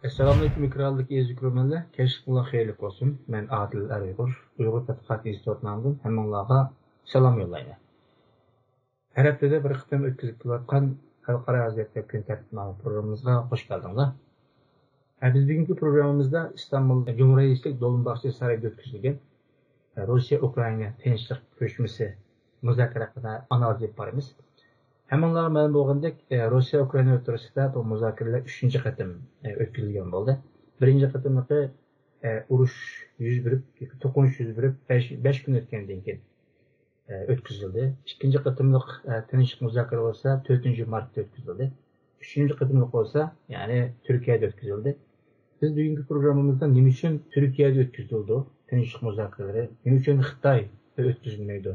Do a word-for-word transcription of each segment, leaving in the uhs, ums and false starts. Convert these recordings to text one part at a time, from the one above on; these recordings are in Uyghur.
ئەسسالامۇئەلەيكۇم، ئېكراندىكى ئەزىز كۆرۈرمەنلەر. كەچلىكىڭلار خەيرلىك بولسۇن. مەن ئادىل ئەر ئۇيغۇر، ئۇيغۇر تەتقىقات ئىنستىتۇتى نامىدىن ھەممىڭلارغا سالام يوللايمەن. ھەر ھەپتىدە بىر قېتىم ئۆتكۈزۈپ كېلىۋاتقان خەلقئارا ھازىيەتلەر كۈنى تەرتىپنامە پروگراممىمىزغا خوش كەلدىڭلار. ھە، بىز بۈگۈنكى پروگراممىمىزدا ئىستانبۇل جۇمھۇر رەئىسلىك دولمىباخچە سارىيىدا ئۆتكۈزۈلگەن روسىيە ئۇكرائىنا تىنچلىق كۆرۈشمىسى مۇزاكىرە ھەققىدە ئانالىز ئېلىپ بارىمىز. ھەممىڭلارغا مەلۇم بولغاندەك، روسىيە ئۇكرائىنا ئوتتۇرىسىدا بۇ مۇزاكىرىلەر ئۈچىنچى قېتىم ئۆتكۈزۈلگەن بولدى. بىرىنچى قېتىملىقى ئۇرۇش يۈز بېرىپ، توقۇنۇش يۈز بېرىپ بەش، بەش كۈن ئۆتكەندىن كېيىن ئۆتكۈزۈلدى. ئىككىنچى قېتىملىق تىنچلىق مۇزاكىرە بولسا تۆتىنچى مارتتا ئۆتكۈزۈلدى. ئۈچىنچى قېتىملىق بولسا، يەنى تۈركىيەدە ئۆتكۈزۈلدى. بىز بۈگۈنكى پروگراممىمىزدا نېمە ئۈچۈن تۈركىيەدە ئۆتكۈزۈلىدۇ تىنچلىق مۇزاكىرىلىرى، نېمە ئۈچۈن خىتايدا ئۆتكۈزۈلمەيدۇ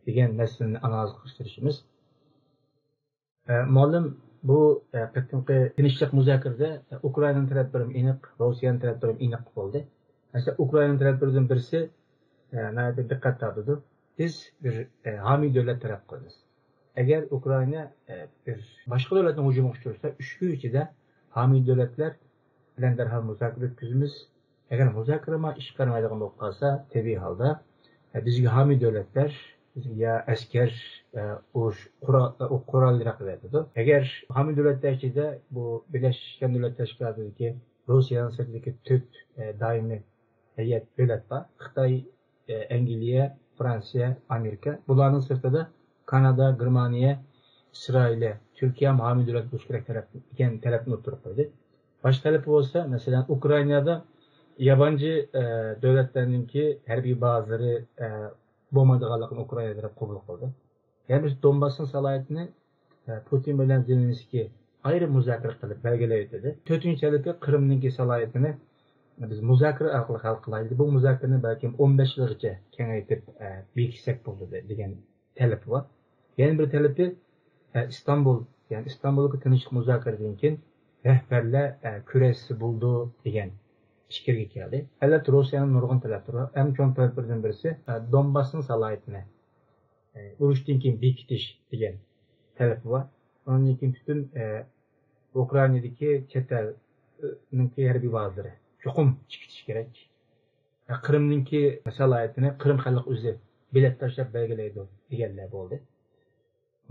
دېگەن مەسىلىنى ئانالىز قىلىشقا تىرىشىمىز. ئە، مۇئەللىم، بۇ، ئە، قېتىمقى تىنچلىق مۇزاكىرىدە، ئە، ئۇكرائىنا تەرەپلىرىمۇ ئېنىق، روسىيەنىڭ تەرەپلىرىمۇ ئېنىق بولدى. مەسىلەن، ئۇكرائىنا تەرەپلىرىدىن بىرسى، ئە، ناھايىتى دىققەت تارتىدۇ. بىز بىر، ئە، ھامىي دۆلەت تەلەپ قىلىمىز. ئەگەر ئۇكرائىنا، ئە، بىر باشقا دۆلەتنىڭ ھۇجۇمىغا ئۇچرىسا، ئۈچ كۈن ئىچىدە ھامىي دۆلەتلەر بىلەن دەرھال مۇزاكىرە ئۆتكۈزىمىز. ئەگەر مۇزاكىرىمۇ ئىشقا يارىمايدىغان بولۇپ قالسا، تەبىئىي ھالدا، ئە، بىزگە ھامىي دۆلەتلەر بىزگە يا ئەسكەر، ئە، ئۇرۇش قورال، ئە، قورال ياراق ئەۋەتىدۇ. ئەگەر ھامىي دۆلەتلەر ئىچىدە بۇ بىرلەشكەن دۆلەتلەر تەشكىلاتىدىكى روسىيەنىڭ سىرتىدىكى تۆت، ئە، دائىمىي ھەيئەت دۆلەت بار. خىتاي، ئە، ئەنگلىيە، فرانسىيە، ئامېرىكا. بۇلارنىڭ سىرتىدا كانادا، گېرمانىيە، ئىسرائىلىيە، تۈركىيە ھامىي دۆلەت بولۇش كېرەك تەلەپ، دېگەن تەلەپنى ئوتتۇرىغا قويدى. باشقا تەلىپى بولسا، مەسىلەن، ئۇكرائىنادا يابانچى، ئە، دۆلەتلەرنىڭكى ھەربىي بازىلىرى، ئە، بولمايدىغانلىقىنى ئۇكرائىنا تەرەپ قوبۇل قىلدى. يەنە بىرسى دونباسنىڭ سالاھىيىتىنى، ئە، پۇتىن بىلەن زېلېنسكىي ئايرىم مۇزاكىرە قىلىپ بەلگىلەۋېتىدۇ. تۆتىنچى تەلىپى قىرىمنىڭكى سالاھىيىتىنى بىز مۇزاكىرە ئارقىلىق ھەل قىلايلى. بۇ مۇزاكىرىنى بەلكىم ئون بەش يىلغىچە كېڭەيتىپ، ئە، بېكىتسەك بولىدۇ دېگەن تەلىپى بار. يەنە بىر تەلىپى، ئە، ئىستانبۇل، يەنى ئىستانبۇلدىكى تىنچلىق مۇزاكىرىدىن كېيىن رەھبەرلەر، ئە، كۆرۈشسە بولىدۇ دېگەن پىكىرگە كەلدى. ئەلۋەتتە، روسىيەنىڭ نۇرغۇن تەلەپلىرى بار. ئەڭ چوڭ تەلەپلىرىدىن بىرسى، ئە، دونباسنىڭ سالاھىيىتىنى، ئە، ئۇرۇشتىن كېيىن بېكىتىش دېگەن تەلىپى بار. ئۇنىڭدىن كېيىن پۈتۈن، ئە، ئۇكرائىنادىكى چەت ئەلنىڭكى ھەربىي بازىلىرى چوقۇم چىقىرىش كېرەك. قىرىمنىڭكى سالاھىيىتىنى قىرىم خەلق ئۆزى بېلەت تاشلاپ بەلگىلەيدۇ دېگەنلەر بولدى.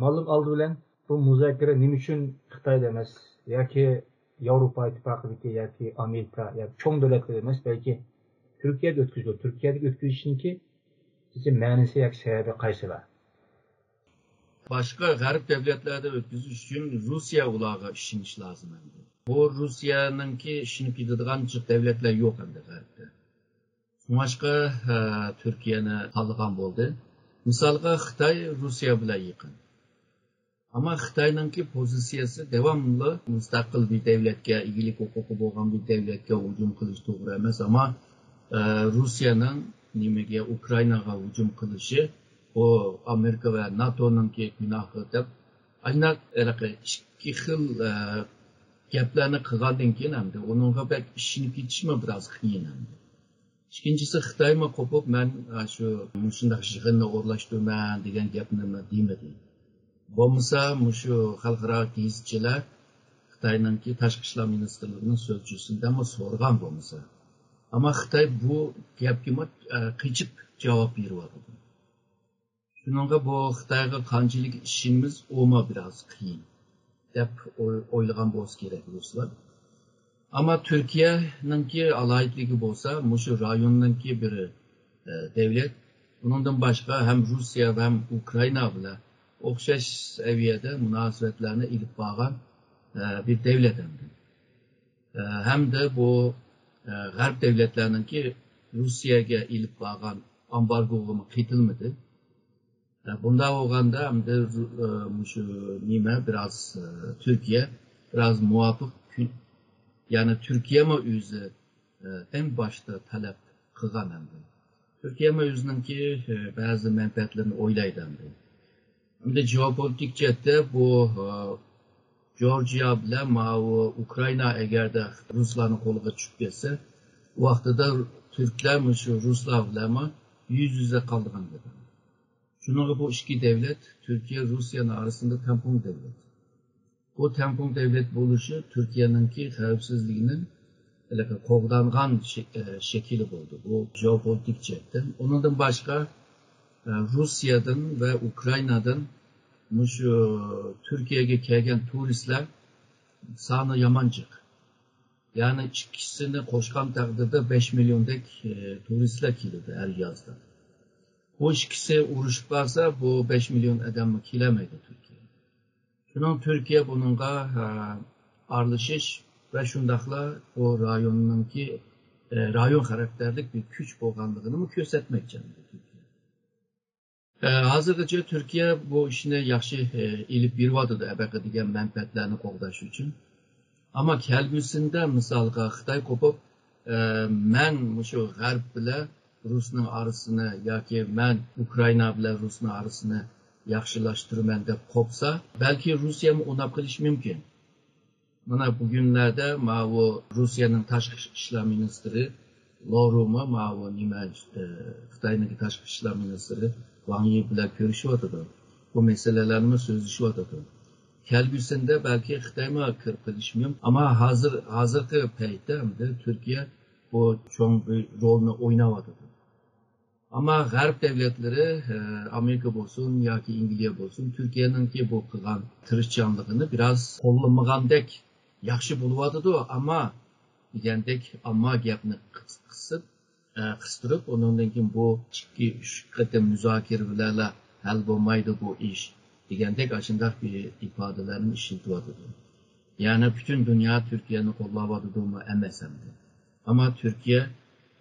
مۇئەللىم، ئالدى بىلەن بۇ مۇزاكىرە نېمە ئۈچۈن خىتايدا ئەمەس ياكى ياۋروپا ئىتتىپاقىدىكى ياكى ئامېرىكا ياكى چوڭ دۆلەتلەردە ئەمەس، بەلكى تۈركىيەدە ئۆتكۈزۈلدى؟ تۈركىيەدە ئۆتكۈزۈشنىڭكى سىزچە مەنىسى ياكى سەۋەبى قايسىلار؟ باشقا غەرب دۆلەتلەردە ئۆتكۈزۈش ئۈچۈن روسىيە ئۇلارغا ئىشىنىش لازىم ئەمدى. بۇ روسىيەنىڭكى ئىشىنىپ كېتىدىغان جىق دۆلەتلەر يوق ئەمدى غەربتە. شۇڭلاشقا، ھە، تۈركىيەنى تاللىغان بولدى. مىسالغا، خىتاي روسىيە بىلەن يېقىن. ئەمما خىتاينىڭكى پوزىتسىيەسى داۋاملىق مۇستەقىل بىر دۆلەتكە، ئىگىلىك ھوقۇقى بولغان بىر دۆلەتكە ھۇجۇم قىلىش توغرا ئەمەس. ئەمما، ئە، روسىيەنىڭ نېمىگە، ئۇكرائىناغا ھۇجۇم قىلىشى، بۇ ئامېرىكا ۋە ناتونىڭكى گۇناھى دەپ، ئايناق ھېلىقى ئىككى خىل، ئە، گەپلەرنى قىلغاندىن كېيىن ئەمدى ئۇنىڭغا بەك ئىشىنىپ كېتىشمۇ بىراز قىيىن ئەمدى. ئىككىنچىسى، خىتايمۇ قوپۇپ، مەن، ئە، شۇ، مۇشۇنداق يىغىننى ئورۇنلاشتۇرىمەن دېگەن گەپنىمۇ دېمىدى. بولمىسا، مۇشۇ خەلقئارا گېزىتچىلەر خىتاينىڭكى تاشقى ئىشلار مىنىستىرلىقىنىڭ سۆزچىسىدىنمۇ سورىغان بولمىسا. ئەمما خىتاي بۇ گەپكىمۇ، ئە، قېچىپ جاۋاب بېرىۋاتىدۇ. شۇنىڭغا بۇ خىتايغا قانچىلىك ئىشىنىمىز، ئۇمۇ بىراز قىيىن، دەپ ئوي-، ئويلىغان بولسا كېرەك رۇسلار. ئەمما تۈركىيەنىڭكى ئالاھىدىلىكى بولسا، مۇشۇ رايوننىڭكى بىر، ئە، دۆلەت. ئۇنىڭدىن باشقا ھەم رۇسىيە ۋە ھەم ئۇكرائىنا بىلەن ئوخشاش سەۋىيەدە مۇناسىۋەتلەرنى ئېلىپ بارغان، ئە، بىر دۆلەت ئەمدى. ئە، ھەمدە بۇ، ئە، غەرب دۆلەتلەرنىڭكى رۇسىيەگە ئېلىپ بارغان ئامبارگوغىمۇ قېتىلمىدى. ئە، بۇنداق بولغاندا ئەمدى، ئە، مۇشۇ نېمە بىراز، ئە، تۈركىيە بىراز مۇۋاپىق كۈن، يەنى تۈركىيەمۇ ئۆزى، ئە، ئەڭ باشتا تەلەپ قىلغان ئەمدى. تۈركىيەمۇ ئۆزىنىڭكى، ئە، بەزى مەنپەئەتلىرىنى ئويلايدۇ ئەمدى. ئەمدى جېئوپولىتىك جەھەتتە بۇ، ئە، جورجىيا بىلەن ماۋۇ ئۇكرائىنا ئەگەردە رۇسلارنىڭ قولىغا چۈشۈپ كەتسە، ئۇ ۋاقتىدا تۈركلەر مۇشۇ رۇسلار بىلەنمۇ يۈز يۈزە قالىدىغان گەپ. شۇنىڭغا بۇ ئىككى دۆلەت، تۈركىيە، رۇسىيەنىڭ ئارىسىدا تەڭپۇڭ دۆلەت. بۇ تەڭپۇڭ دۆلەت بولۇشى تۈركىيەنىڭكى خەۋپسىزلىكىنىڭ ھېلىقى قوغدانغان شەكىلى بولدى بۇ جېئوپولىتىك جەھەتتىن. ئۇنىڭدىن باشقا، روسىيەدىن ۋە ئۇكرائىنادىن مۇشۇ تۈركىيەگە كەلگەن تۇرىستلار سانى يامان جىق. يەنى ئىككىسىنى قوشقان تەقدىردە بەش مىليوندەك تۇرىستلار كېلىدۇ ھەر يازدا. بۇ ئىككىسى ئۇرۇشۇپ قالسا، بۇ بەش مىليون ئادەممۇ كېلەلمەيدۇ تۈركىيەگە. شۇنىڭ تۈركىيە بۇنىڭغا ئارىلىشىش ۋە شۇنداقلا بۇ رايوننىڭكى رايون خاراكتېرلىك بىر كۈچ بولغانلىقىنىمۇ كۆرسەتمەكچى. ھازىرغىچە تۈركىيە بۇ ئىشنى ياخشى ئېلىپ بېرىۋاتىدۇ، ئەبەقە دېگەن مەنپەئەتلەرنى قوغداش ئۈچۈن. ئەمما كەلگۈسىدە، مىسالغا، خىتاي قوپۇپ، مەن مۇشۇ غەرب بىلەن رۇسنىڭ ئارىسىنى ياكى مەن ئۇكرائىنا بىلەن رۇسنىڭ ئارىسىنى ياخشىلاشتۇرىمەن دەپ قوپسا، بەلكى رۇسىيەمۇ ئۇناپ قېلىشى مۇمكىن. مانا بۈگۈنلەردە ماۋۇ رۇسىيەنىڭ تاشقى ئىشلار مىنىستىرى لوۋروۋمۇ ماۋۇ نېمە، ئى، خىتاينىڭكى تاشقى ئىشلار مىنىستىرى ۋاڭ يى بىلەن كۆرۈشۈۋاتىدۇ. بۇ مەسىلىلەرنىمۇ سۆزلىشىۋاتىدۇ. كەلگۈسىدە بەلكى خىتايمۇ كىرىپ قېلىشى مۇمكىن. ئەمما ھازىر، ھازىرقى پەيتتە ئەمدى تۈركىيە بۇ چوڭ بىر رولنى ئويناۋاتىدۇ. ئەمما غەرب دەۋلەتلىرى، ئامېرىكا بولسۇن ياكى ئەنگلىيە بولسۇن، تۈركىيەنىڭكى بۇ قىلغان تىرىشچانلىقىنى بىراز قوللىمىغاندەك، ياخشى بولۇۋاتىدۇ، ئەمما دېگەندەك، ئەمما گەپنى قىس-، قىسىپ، قىستۇرۇپ، ئۇنىڭدىن كېيىن بۇ ئىككى، ئۈچ قېتىم مۇزاكىرە بىلەنلا ھەل بولمايدۇ بۇ ئىش، دېگەندەك ئاشۇنداق بىر ئىپادىلەرنى ئىشلىتىۋاتىدۇ. يەنى پۈتۈن دۇنيا تۈركىيەنى قوللاۋاتىدۇمۇ؟ ئەمەس ئەمدى. ئەمما تۈركىيە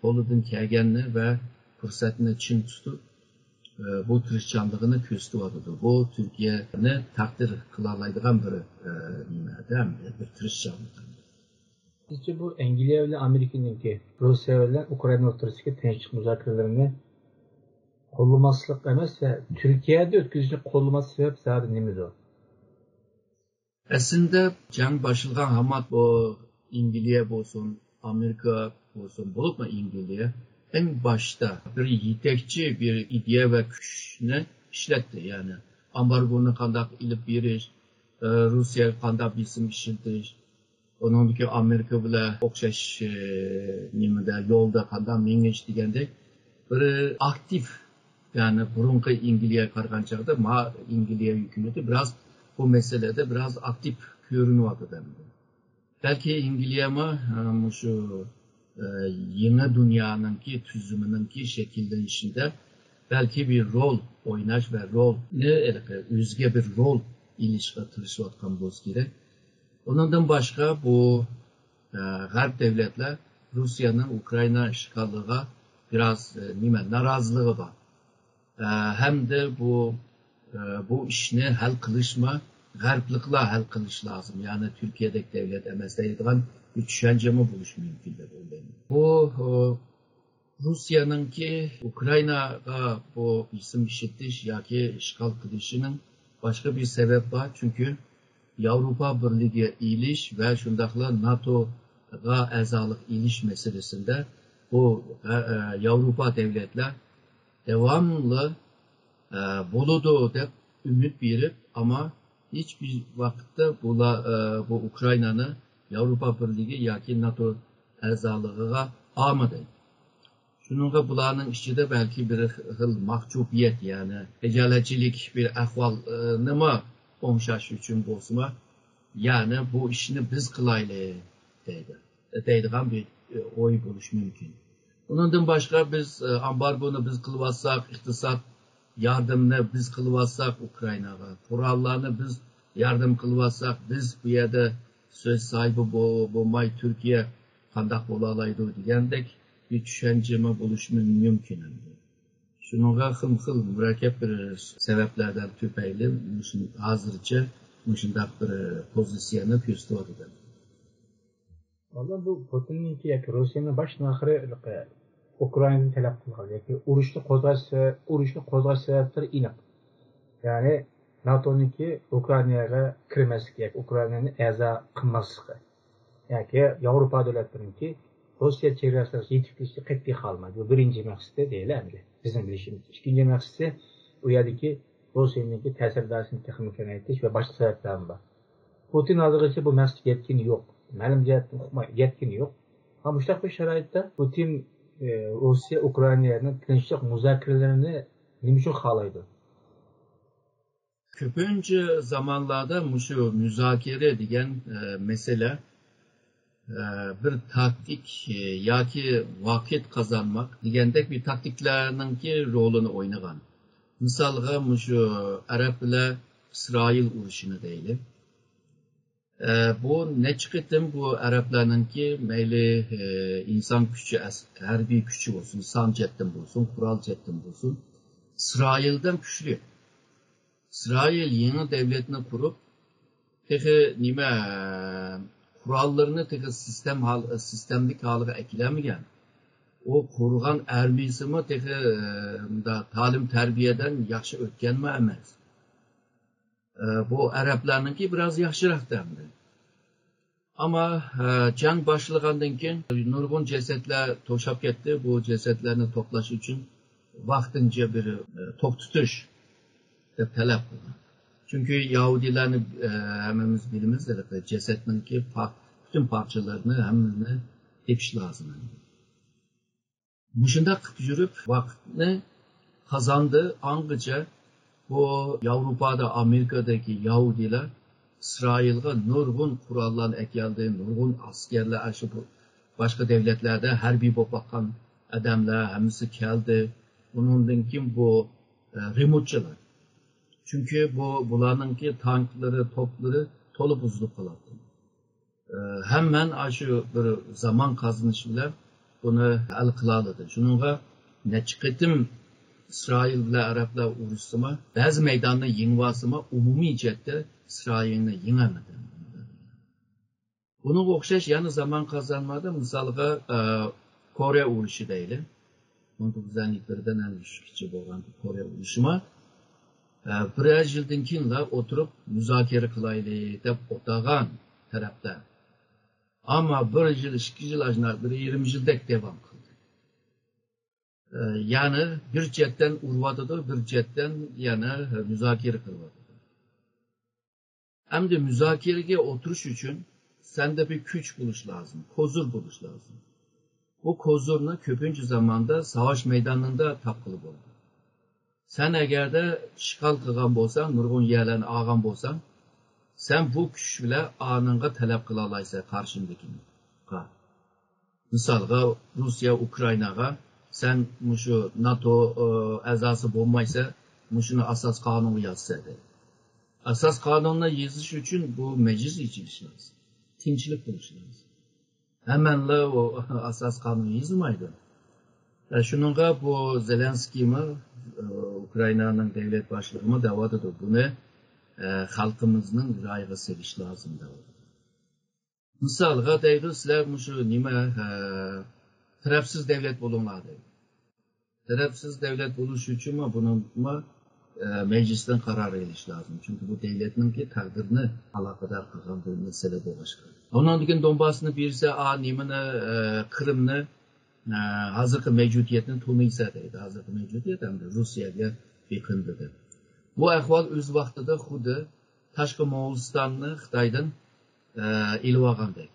قولىدىن كەلگەننى ۋە پۇرسەتنى چىڭ تۇتۇپ، ئە، بۇ تىرىشچانلىقىنى كۆرسىتىۋاتىدۇ. بۇ تۈركىيەنى تەقدىر قىلالايدىغان بىر، ئە، نېمە، بىر تىرىشچانلىق. سىزچە بۇ ئەنگلىيە بىلەن ئامېرىكىنىڭكى روسىيە بىلەن ئۇكرائىنا ئوتتۇرىسىدىكى تىنچلىق مۇزاكىرىلىرىنى قوللىماسلىق ئەمەس، تۈركىيەدە ئۆتكۈزۈشنى قوللىماسلىق سەۋەب زادى نېمىدۇر؟ ئەسلىدە جەڭ باشلىغان ھامات بۇ ئەنگلىيە بولسۇن، ئامېرىكا بولسۇن، بولۇپمۇ ئەنگلىيە ئەڭ باشتا بىر يېتەكچى، بىر ئىدىيە ۋە كۈچنى ئىشلەتتى. يەنى ئامبارگونى قانداق ئېلىپ بېرىش، ئە، روسىيەگە قانداق بېسىم ئىشلىتىش، ئۇنىڭدىكى ئامېرىكا بىلەن ئوخشاش، ئە، نېمىدە، يولدا قانداق مېڭىش دېگەندەك بىر ئاكتىپ، يەنى بۇرۇنقى ئەنگلىيەگە قارىغان چاغدا ما ئەنگلىيە ھۆكۈمىتى بىراز بۇ مەسىلىدە بىراز ئاكتىپ كۆرۈنۈۋاتىدۇ ئەمدى. بەلكى ئەنگلىيەمۇ، ئە، مۇشۇ، ئە، يېڭى دۇنيانىڭكى تۈزۈمىنىڭكى شەكىللىنىشىدە بەلكى بىر رول ئويناش ۋە رولنى، ھېلىقى ئۆزىگە بىر رول ئېلىشقا تىرىشىۋاتقان بولسا كېرەك. ئۇنىڭدىن باشقا بۇ، ئە، غەرب دەۋلەتلەر روسىيەنىڭ ئۇكرائىنا ئىشغالىغا بىراز، ئە، نېمە، نارازىلىقى بار. ئە، ھەمدە بۇ، ئە، بۇ ئىشنى ھەل قىلىشمۇ غەربلىكلار ھەل قىلىشى لازىم، يەنى تۈركىيەدەك دەۋلەت ئەمەس دەيدىغان بىر چۈشەنچىمۇ بولۇشى مۇمكىن دەپ ئويلايمەن. بۇ، ئۇ، روسىيەنىڭكى ئۇكرائىناغا بۇ بېسىم ئىشلىتىش ياكى ئىشغال قىلىشىنىڭ باشقا بىر سەۋەب بار، چۈنكى ياۋروپا بىرلىكىگە ئېلىش ۋە شۇنداقلا ناتوغا ئەزالىق ئېلىش مەسىلىسىدە بۇ، ئە، ئە، ياۋروپا دەۋلەتلەر داۋاملىق، ئە، بولىدۇ دەپ ئۈمىد بېرىپ، ئەمما ھېچبىر ۋاقىتتا بۇلار، ئە، بۇ ئۇكرائىنانى ياۋروپا بىرلىكى ياكى ناتو ئەزالىقىغا ئالمىدى. شۇنىڭغا بۇلارنىڭ ئىچىدە بەلكى بىر خىل مەھجۇبىيەت، يەنى خىجالەتچىلىك بىر ئەھۋالنىمۇ ئوڭشاش ئۈچۈن بولسىمۇ، يەنى بۇ ئىشنى بىز قىلايلى دەيدۇ، دەيدىغان بىر ئوي بولۇشى مۇمكىن. ئۇنىڭدىن باشقا بىز، ئامبارگونى بىز قىلىۋاتساق، ئىقتىساد ياردىمىنى بىز قىلىۋاتساق ئۇكرائىناغا، قوراللارنى بىز ياردەم قىلىۋاتساق، بىز بۇ يەردە سۆز ساھىبى بو-، بولماي تۈركىيە قانداق بولالايدۇ دېگەندەك بىر چۈشەنچىمۇ بولۇشى مۇمكىن ئەمدى. شۇنىڭغا خىلمۇ خىل مۇرەككەپ بىر سەۋەبلەردىن تۈپەيلى مۇشۇ-، ھازىرچە مۇشۇنداق بىر پوزىتسىيەنى كۆرسىتىۋاتىدۇ. ۋاللا بۇ پۇتىننىڭكى ياكى روسىيەنىڭ باشتىن ئاخىرى ئۇكرائىنادىن تەلەپ قىلغان ياكى ئۇرۇشنى قوزغاش سە-، ئۇرۇشنى قوزغاش سەۋەبلىرى ئېنىق. يەنى ناتونىڭكى ئۇكرائىناغا كىرمەسلىكى ياكى ئۇكرائىنانى ئەزا قىلماسلىقى ياكى ياۋروپا دۆلەتلىرىنىڭكى روسىيە چېگراسىغا يېتىپ كېلىشى قەتئىي قالمايدۇ. بۇ بىرىنچى مەقسىتى دەيلى ئەمدى بىزنىڭ بىلىشىمىزچە. ئىككىنچى مەقسىتى ئۇ يەردىكى روسىيەنىڭكى تەسىر دائىرىسىنى تېخىمۇ كېڭەيتىش ۋە باشقا سەۋەبلەرمۇ بار. پۇتىن ھازىرغىچە بۇ مەقسەتكە يەتكىنى يوق. مەلۇم جەھەتتىن ئۇقماي، يەتكىنى يوق. ھە، مۇشۇنداق بىر شارائىتتا پۇتىن، ئە، روسىيە ئۇكرائىنا يەرىنىڭ تىنچلىق مۇزاكىرىلىرىنى نېمە ئۈچۈن خالايدۇ؟ كۆپىنچە زامانلاردا مۇشۇ مۇزاكىرە دېگەن، ئە، مەسىلە، ئە، بىر تاكتىك، ئە، ياكى ۋاقىت قازانماق دېگەندەك بىر تاكتىكلارنىڭكى رولىنى ئوينىغان. مىسالغا، مۇشۇ ئەرەب بىلەن ئىسرائىل ئۇرۇشىنى دەيلى. ئە، بۇ نەچچە قېتىم بۇ ئەرەبلەرنىڭكى مەيلى، ئە، ئىنسان كۈچى، ئەس-، ھەربىي كۈچى بولسۇن، سان جەھەتتىن بولسۇن، قورال جەھەتتىن بولسۇن، ئىسرائىلدىن كۈچلۈك. ئىسرائىل يېڭى دەۋلەتنى قۇرۇپ، تېخى نېمە، قوراللىرىنى تېخى سىستېم ھال-، سىستېملىك ھالىغا ئەكېلەلمىگەن. ئۇ قۇرغان ئارمىيىسىمۇ تېخى، ئە، مۇنداق تالىم تەربىيەدىن ياخشى ئۆتكەنمۇ ئەمەس. ئە، بۇ ئەرەبلەرنىڭكى بىراز ياخشىراق ئەمدى. ئەمما، ئە، جەڭ باشلىغاندىن كېيىن نۇرغۇن جەسەتلەر توشاپ كەتتى. بۇ جەسەتلەرنى توپلاش ئۈچۈن ۋاقتىنچە بىر، ئە، توختىتىش دەپ تەلەپ قىلغان. چۈنكى يەھۇدىيلارنى، ئە، ھەممىمىز بىلىمىز، ھېلىقى جەسەتنىڭكى پا-، پۈتۈن پارچىلىرىنى ھەممىنى تېپىش لازىم. مۇشۇنداق قىلىپ يۈرۈپ ۋاقىتنى قازاندى. ئاڭغىچە بۇ ياۋروپادا، ئامېرىكادىكى يەھۇدىيلار ئىسرائىلغا نۇرغۇن قوراللارنى ئەكەلدى، نۇرغۇن ئەسكەرلەر، ئاشۇ بۇ باشقا دەۋلەتلەردە ھەربىي بولۇپ باققان ئادەملەر ھەممىسى كەلدى. ئۇنىڭدىن كېيىن بۇ، ئە، رېمونتچىلار. چۈنكى بۇ، بۇلارنىڭكى تانكلىرى، توپلىرى تولا بۇزۇلۇپ قالاتتى. ئە، ھەممەن ئاشۇ بىر زامان قازىنىش بىلەن بۇنى ھەل قىلالىدى. شۇنىڭغا نەچچە قېتىم ئىسرائىل بىلەن ئەرەبلەر ئۇرۇشسىمۇ، بەزى مەيداننى يېڭىۋالسىمۇ، ئومۇمىي جەھەتتە ئىسرائىلنى يېڭەلمىدى. بۇنىڭغا ئوخشاش يەنە زامان قازانمىدى. مىسالغا، ئە، كورېيە ئۇرۇشى دەيلى. مىڭ توققۇز يۈز ئەللىك بىردىن ئەللىك ئۈچكىچە بولغان كورېيە ئۇرۇشىمۇ، ئە، بىرەر يىلدىن كېيىنلا ئولتۇرۇپ مۇزاكىرە قىلايلى دەپ ئولتۇرغان تەرەپلەر. ئەمما بىر يىل، ئىككى يىل، ئاشۇنداق بىر يېرىم يىلدەك داۋام قىلدى. ئە، يەنى بىر جەھەتتىن ئۇرۇۋاتىدۇ، بىر جەھەتتىن يەنە مۇزاكىرە قىلىۋاتىدۇ. ئەمدى مۇزاكىرىگە ئولتۇرۇش ئۈچۈن سەندە بىر كۈچ بولۇش لازىم، كوزىر بولۇش لازىم. بۇ كوزىرنى كۆپىنچە زاماندا ساۋاش مەيدانىدا تاپقىلى بولىدۇ. سەن ئەگەردە ئىشغال قىلغان بولساڭ، نۇرغۇن يەرلەرنى ئالغان بولساڭ، سەن بۇ كۈچ بىلەن ئانىڭغا تەلەپ قىلالايسەن قارشىڭدىكىنى. مىسالغا، روسىيە ئۇكرائىناغا، سەن مۇشۇ ناتو، ئى، ئەزاسى بولمايسەن، مۇشۇنى ئاساس قانۇنغا يازسەن دەيدۇ. ئاساس قانۇننى يېزىش ئۈچۈن بۇ مەجلىس ئېچىلىشى لازىم. تىنچلىق بولۇشى لازىم. ھەممەنلا ئۇ ئاساس قانۇن يېزىلمايدۇ. ئە، شۇنىڭغا بۇ زېلېنسكىيمۇ، ئى، ئۇكرائىنانىڭ دۆلەت باشلىقىمۇ دەۋاتىدۇ. بۇنى، ئە، خەلقىمىزنىڭ رايىغا سېلىش لازىم دەۋاتىدۇ. مىسالغا دەيدۇ، سىلەر مۇشۇ نېمە، ھە، تەرەپسىز دەۋلەت بولۇڭلار دەيدۇ. تەرەپسىز دەۋلەت بولۇش ئۈچۈنمۇ بۇنىڭمۇ، ئە، مەجلىستىن قارار ئېلىش لازىم. چۈنكى بۇ دۆلەتنىڭكى تەقدىرىنى ئالاقىدار قىلغان بىر مەسىلە بولغاچقا. ئۇنىڭدىن كېيىن دونباسنى بېرسە، ئا، نېمىنى، ئە، قىرىمنى، ئە، ھازىرقى مەۋجۇدىيەتنى تونۇيسەن دەيدۇ. ھازىرقى مەۋجۇدىيەت ئەمدى روسىيەگە يېقىن دېدى. بۇ ئەھۋال ئۆز ۋاقتىدا خۇددى تاشقى موغۇلىستاننى خىتايدىن، ئە، ئېلىۋالغاندەك.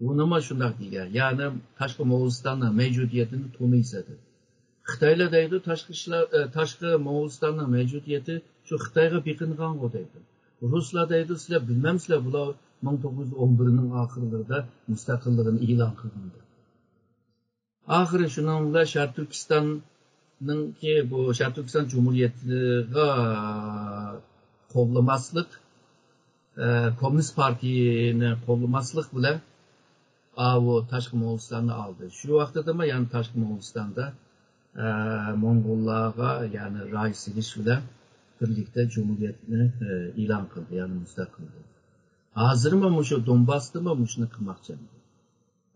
ئۇنىمۇ شۇنداق دېگەن. يەنى تاشقى موغۇلىستاننىڭ مەۋجۇدىيىتىنى تونۇيسەن دەپ. خىتايلار دەيدۇ، تاشقى ئىشلار، ئە، تاشقى موغۇلىستاننىڭ مەۋجۇدىيىتى شۇ خىتايغا بېقىنغانغۇ دەيدۇ. رۇسلار دەيدۇ، سىلەر بىلمەمسىلەر، بۇلار مىڭ توققۇز يۈز ئون بىرنىڭ ئاخىرلىرىدا مۇستەقىللىقىنى ئېلان قىلغان دەپ. ئاخىرى شۇنىڭ بىلەن شەرقىي تۈركىستاننىڭكى بۇ شەرقىي تۈركىستان جۇمھۇرىيىتىغا قوللىماسلىق، ئە، كوممۇنىست پارتىيىنى قوللىماسلىق بىلەن ئاۋۇ تاشقى موغۇلىستاننى ئالدى. شۇ ۋاقتىدىمۇ يەنە تاشقى موغۇلىستاندا، ئە، موڭغۇللارغا يەنى راي سېلىش بىلەن بىرلىكتە جۇمھۇرىيەتنى، ئە، ئېلان قىلدى، يەنى مۇستەقىل قىلدى. ھازىرمۇ مۇشۇ دونباستىمۇ مۇشۇنى قىلماقچى.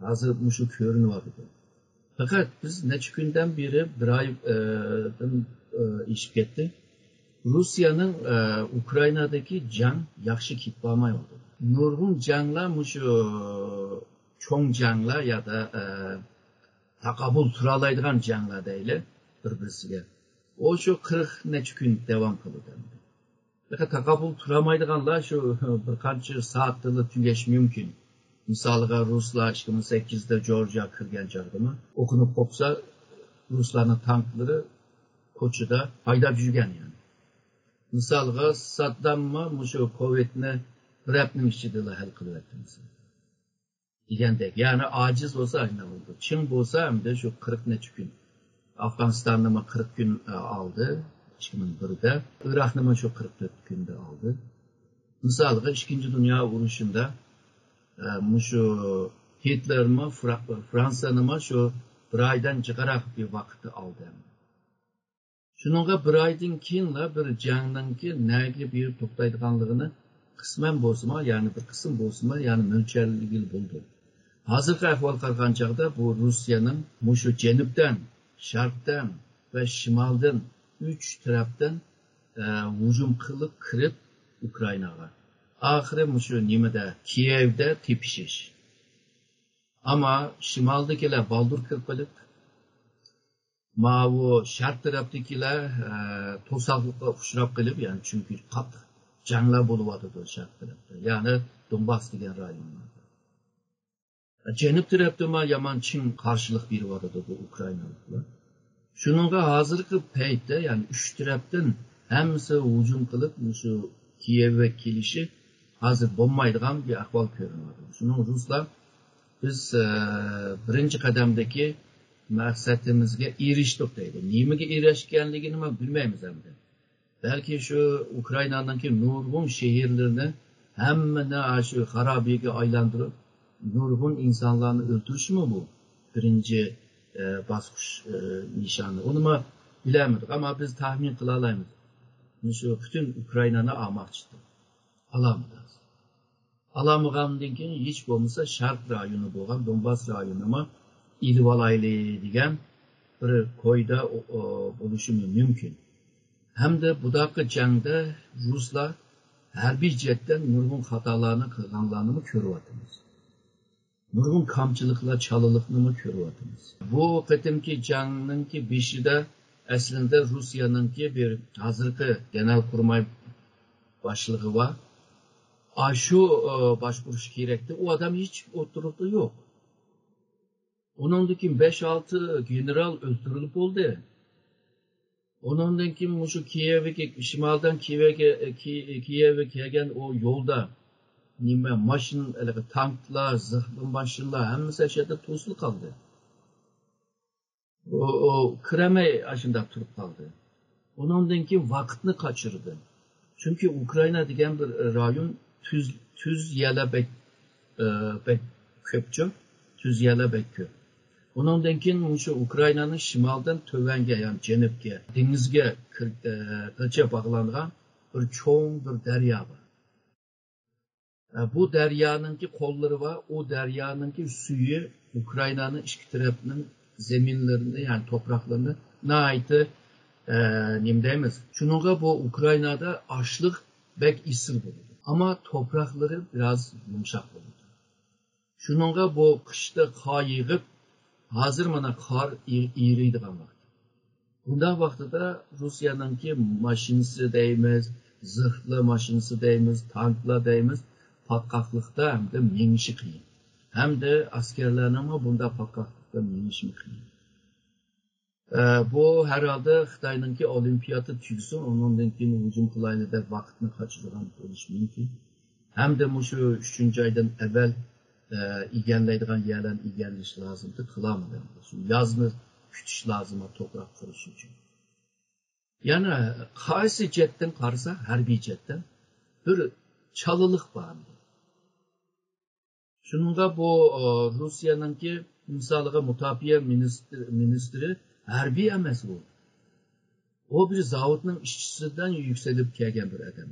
ھازىر مۇشۇ كۆرۈنۈۋاتىدۇ. پەقەت بىز نەچچە كۈندىن بېرى، بىر ئاي، ئە، دىن، ئە، ئېشىپ كەتتى. روسىيەنىڭ، ئە، ئۇكرائىنادىكى جەڭ ياخشى كېتىپ بارمايۋاتىدۇ. نۇرغۇن جەڭلەر مۇشۇ چوڭ جەڭلەر يا دا، ئە، تاقابىل تۇرالايدىغان جەڭلەر دەيلى بىر-بىرسىگە. ئۇ شۇ قىرىق نەچچە كۈن داۋام قىلىدۇ. پەقەت تاقابىل تۇرالمايدىغانلار شۇ بىر قانچە سائەتتىلا تۈگەشى مۇمكىن. مىسالىغا، رۇسلار ئىككى مىڭ سەككىزدە جورجىياغا كىرگەن چاغدىمۇ ئوقۇنۇپ قوپسا، رۇسلارنىڭ تانكلىرى كوچىدا ھايداپ يۈرگەن يەنى. مىسالغا، سادداممۇ مۇشۇ كوۋىدنى بىر ھەپتىنىڭ ئىچىدىلا ھەل قىلىۋەتتى مىسال. دېگەندەك، يەنى ئاجىز بولسا ئاشۇنداق بولىدۇ. چىڭ بولسا ئەمدى شۇ قىرىق نەچچە كۈن. ئافغانىستاننىمۇ قىرىق كۈن، ئە، ئالدى، ئىككى مىڭ بىردە. ئىراقنىمۇ شۇ قىرىق تۆت كۈندە ئالدى. مىسالغا، ئىككىنچى دۇنيا ئۇرۇشىندا، ئە، مۇشۇ گىتلېرمۇ فرا-، فرانسىيەنىمۇ شۇ بىر ئايدىن جىقراق بىر ۋاقىتتا ئالدى. شۇنىڭغا بىر ئايدىن كېيىنلا بىر جەڭنىڭكى نەگە بېرىپ توختايدىغانلىقىنى قىسمەن بولسىمۇ، يەنى بىر قىسىم بولسىمۇ، يەنى مۆلچەرلىگىلى بولىدۇ. ھازىرقى ئەھۋالغا قارىغان چاغدا بۇ روسىيەنىڭ مۇشۇ جەنۇبتىن، شەرقتىن ۋە شىمالدىن ئۈچ تەرەپتىن، ئە، ھۇجۇم قىلىپ كىرىپ ئۇكرائىناغا. ئاخىرى مۇشۇ نېمىدە، كىيېۋدا تېپىشىش. ئەمما شىمالدىكىلەر بالدۇر كىرىپ قېلىپ، ماۋۇ شەرق تەرەپتىكىلەر، ئە، توساقلىققا ئۇچراپ قېلىپ، يەنى چۈنكى قاتتىق جەڭلەر بولۇۋاتىدۇ شەرق تەرەپتە، يەنى دونباس دېگەن رايونلاردا. جەنۇب تەرەپتىمۇ يامان چىڭ قارشىلىق بېرىۋاتىدۇ بۇ ئۇكرائىنالىقلار. شۇنىڭغا ھازىرقى پەيتتە، يەنى ئۈچ تەرەپتىن ھەممىسى ھۇجۇم قىلىپ، مۇشۇ كىيېۋگە كېلىشى ھازىر بولمايدىغان بىر ئەھۋال كۆرۈنۈۋاتىدۇ. شۇنىڭ رۇسلار، بىز، ئە، بىرىنچى قەدەمدىكى مەقسىتىمىزگە ئېرىشتۇق دەيدۇ. نېمىگە ئېرىشكەنلىكىنىمۇ بىلمەيمىز ئەمدى. بەلكى شۇ ئۇكرائىنانىڭكى نۇرغۇن شەھەرلىرىنى ھەممىنى شۇ خارابىگە ئايلاندۇرۇپ، نۇرغۇن ئىنسانلارنى ئۆلتۈرۈشمۇ بۇ بىرىنچى، ئە، باسقۇچ، ئە، نىشانى. ئۇنىمۇ بىلەلمىدۇق، ئەمما بىز تەخمىن قىلالايمىز. مۇشۇ پۈتۈن ئۇكرائىنانى ئالماقچىدۇر. ئالالمىدۇق. ئالالمىغاندىن كېيىن، ھېچ بولمىسا شەرق رايونى بولغان دونباس رايونىمۇ ئېلىۋالايلى دېگەن بىر كويدا، ئو، ئو، بولۇشى مۇمكىن. ھەمدە بۇداققى جەڭدە رۇسلار ھەربىي جەھەتتىن نۇرغۇن خاتالارنى قىلغانلارنىمۇ كۆرۈۋاتىمىز. نۇرغۇن كامچىلىقلار، چالىلىقنىمۇ كۆرۈۋاتىمىز. بۇ قېتىمقى جەڭنىڭكى بېشىدا ئەسلىدە روسىيەنىڭكى بىر ھازىرقى گېنېرال قۇرماي باشلىقى بار. ئاشۇ، ئى، باشقۇرۇش كېرەكتى. ئۇ ئادەم ھېچ ئوتتۇرىدا يوق. ئۇنىڭدىن كېيىن بەش-ئالتە گېنېرال ئۆلتۈرۈلۈپ بولدى. ئۇنىڭدىن كېيىن مۇشۇ كىيېۋگە، شىمالدىن كىيېۋگە، كى-، كىيېۋگە كەلگەن ئۇ يولدا نېمە، ماشىنا، ھېلىقى تانكلار، زىخلىما ماشىنىلار ھەممىسى ئاشۇ يەردە توسۇلۇپ قالدى. ئۇ، ئۇ كىرەلمەي ئاشۇنداق تۇرۇپ قالدى. ئۇنىڭدىن كېيىن ۋاقىتنى قاچۇردى. چۈنكى ئۇكرائىنا دېگەن بىر رايون تۈز، تۈز يەرلەر بەك، ئى، بەك كۆپچۇ. تۈز يەرلەر بەك كۆپ. ئۇنىڭدىن كېيىن مۇشۇ ئۇكرائىنانىڭ شىمالدىن تۆۋەنگە، يەنى جەنۇبكە، دېڭىزگە كىر-، ئى، غىچە باغلانغان بىر چوڭ بىر دەريا بار. ئە، بۇ دەريانىڭكى قوللىرى بار، ئۇ دەريانىڭكى سۈيى ئۇكرائىنانىڭ ئىككى تەرەپنىڭ زېمىنلىرىنى، يەنى توپراقلىرىنى ناھايىتى، ئە، نېمە دەيمىز؟ شۇنىڭغا بۇ ئۇكرائىنادا ئاشلىق بەك ئېسىل بولىدۇ. ئەمما توپراقلىرى بىراز يۇمشاق بولىدۇ. شۇنىڭغا بۇ قىشتا قار يېغىپ، ھازىر مانا قار ئېرىيدىغان ۋاقىت. بۇنداق ۋاقتىدا روسىيەنىڭكى ماشىنىسى دەيمىز، زىرھلى ماشىنىسى دەيمىز، تانكلار دەيمىز، پاتقاقلىقتا ھەمدە مېڭىشى قىيىن. ھەمدە ئەسكەرلەرنىڭمۇ بۇنداق پاتقاقلىقتا مېڭىشى قىيىن. ئە، بۇ ھەرھالدا خىتاينىڭكى ئولىمپىيادا تۈگىسۇن، ئۇنىڭدىن كېيىن ھۇجۇم قىلايلى دەپ ۋاقىتنى قاچۇرغان بولۇشى مۇمكىن. ھەمدە مۇشۇ ئۈچىنچى ئايدىن ئەۋۋەل، ئە، ئىگىلەيدىغان يەرلەرنى ئىگىلىشى لازىمدى، قىلالمىدى. شۇ يازنى كۈتۈش لازىم، توپراق قۇرۇش ئۈچۈن. يەنى قايسى جەھەتتىن قارىسا، ھەربىي جەھەتتىن بىر چالىلىق بار. شۇنىڭغا بۇ، ئە، روسىيەنىڭكى مىسالىغا مۇداپىئە مىنىستىر-، مىنىستىرى ھەربىي ئەمەس ئۇ. ئۇ بىر زاۋۇتنىڭ ئىشچىسىدىن يۈكسىلىپ كەلگەن بىر ئادەم.